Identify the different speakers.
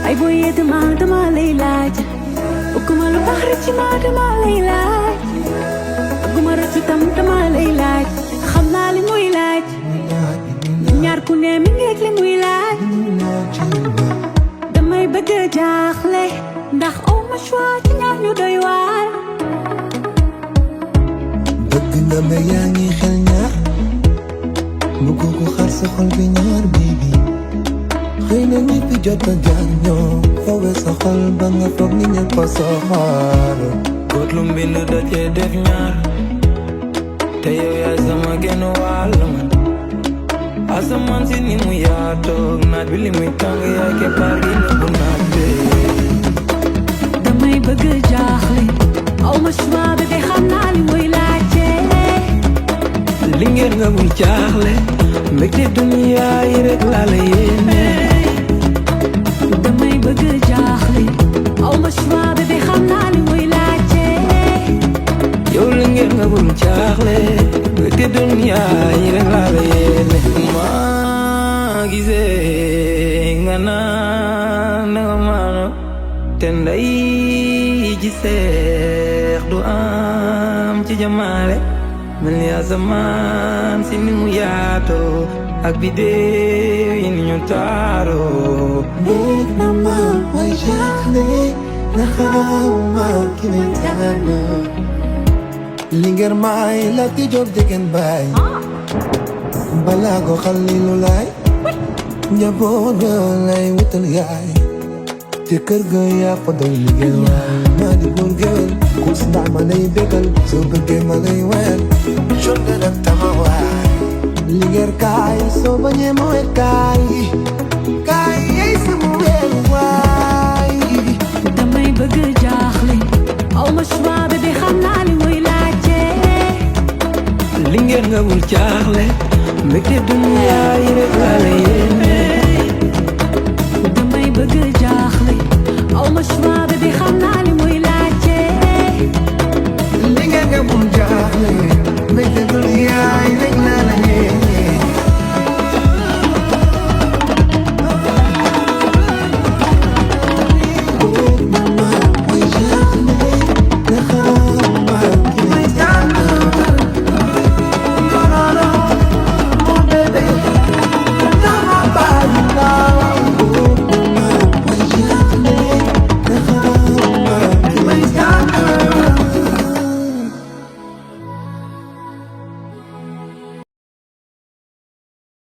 Speaker 1: ay boye dama lay laaj bëgguma lu baax rek ci ma dama lay laaj bëgguma rek ci tam dama lay laaj xam naa li muy laaj ñaar ku ne mi ngeeg li muy laaj damay bëgg a jaaxle ndax aw ma choix ci ñaar ñu doy waar
Speaker 2: bëgg nga ma yaa ngi xel ñaar bëgg ko xar sa xol bi ñaar bibi xëy na ñi fi jot a jaar ñoo fowe sa xol ba nga foog ni ñëpp a soxor
Speaker 3: góot lu mbind da cee def ñaar te yow yaay sama genn wàll man asamaan si ni mu yaatoog naaj bi li muy tàng yaay keppaar gi nëbbu naaj bi
Speaker 1: damay bëgg a jaaxle aw ma choix bi de xam naa li muy laajte
Speaker 3: li ngeen nga bul jaaxle mbégte duniyaa yi rek laa la yéene
Speaker 1: damay bëgg a jaaxle aw ma choix bi de xam naa li muy laajte
Speaker 3: yow li ngeen nga bul jaaxle mbégte duniyaa yi rek laa la yéene maa gisee nga naan nga maano te nday ji seex du am ci jamaale mel ni asamaan si ni mu yaatoo ak biddew yi ni ñu taaroo
Speaker 2: mbég na ma way jaaxle na xawma ki ne tànn li ngeen may la ti jóg degen baay balaa ko xalilu laay njaboot ga lay wutal yaay te kër ga yaa fa doy liggéey waay maa di góor géwél kus ndax ma lay bégal soo bëggee ma lay wéyal jonde nag tama waay li ngeen kaay soo bañee ma wet kaay kaay yey sama weer waay
Speaker 1: damay bëgg a jaaxle aw ma choix bi de xam naa li muy laajte
Speaker 3: li ngeen nga bul jaaxle mbégte duniyaa yi rek laa la yéene
Speaker 1: damay bëgg a jaaxle aw ma choix bi de xam naa li muy laajte
Speaker 2: li ngeen nga bul jaaxle mbégte